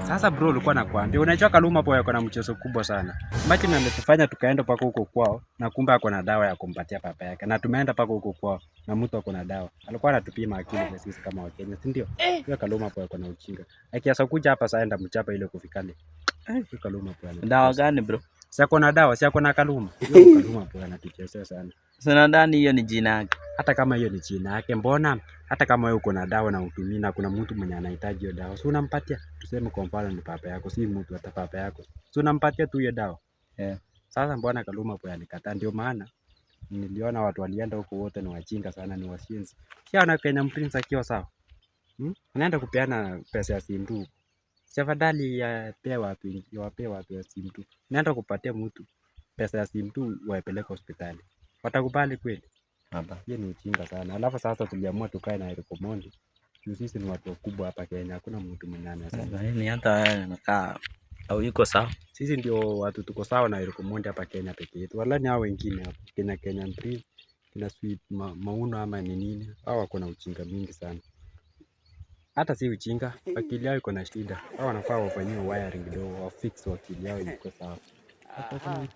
Sasa bro, ulikuwa nakwambia, unajua Kaluma Boy ako na mchezo kubwa sana. Imagine ametufanya tukaenda paka huko kwao na kumbe ako na dawa ya kumpatia papa yake. Na tumeenda paka huko kwao na mtu ako na dawa. Alikuwa anatupima akili kwa sisi kama Wakenya, si ndio? Huyo Kaluma Boy ako na ujinga. Akiasa kuja hapa sasa enda mchapa ile kufikale. Huyo Kaluma Boy ana. Dawa gani, bro? Si ako na dawa, si ako na Kaluma. Huyo Kaluma Boy anatuchezea sana. Sasa nadhani hiyo ni jina yake. Hata kama hiyo ni jina yake, mbona hata kama wewe uko na dawa na utumii na kuna mtu mwenye anahitaji hiyo dawa, si unampatia? Tuseme kwa mfano ni papa yako, si mtu, hata papa yako, si unampatia tu hiyo dawa? Yeah. Sasa mbona Kaluma Boy alikataa? Ndio maana niliona watu walienda huko wote ni wajinga sana, ni washenzi. Kisha Kenya Prince akiwa sawa, Anaenda kupeana pesa ya simu tu. Si afadhali yapee watu, wapee watu ya simu tu. Naenda kupatia mtu pesa ya simu tu waipeleke hospitali. Watakubali kweli? Hapa. Hiyo ni ujinga sana. Alafu sasa tuliamua tukae na Eric Omondi. Juu sisi ni watu wakubwa hapa Kenya, hakuna mtu mwenye anaweza. Ni hata wewe unakaa au yuko sawa? Sisi ndio watu tuko sawa na Eric Omondi hapa Kenya peke yetu. Wala ni hao wengine hapo. Kenya Kenya Prince, kina Sweet Mauno ama ni nini? Hao wako na ujinga mingi sana. Hata si ujinga, akili yao iko na shida. Hao wanafaa wafanyiwe wiring kidogo, wa fix akili yao iko sawa. Hata kuna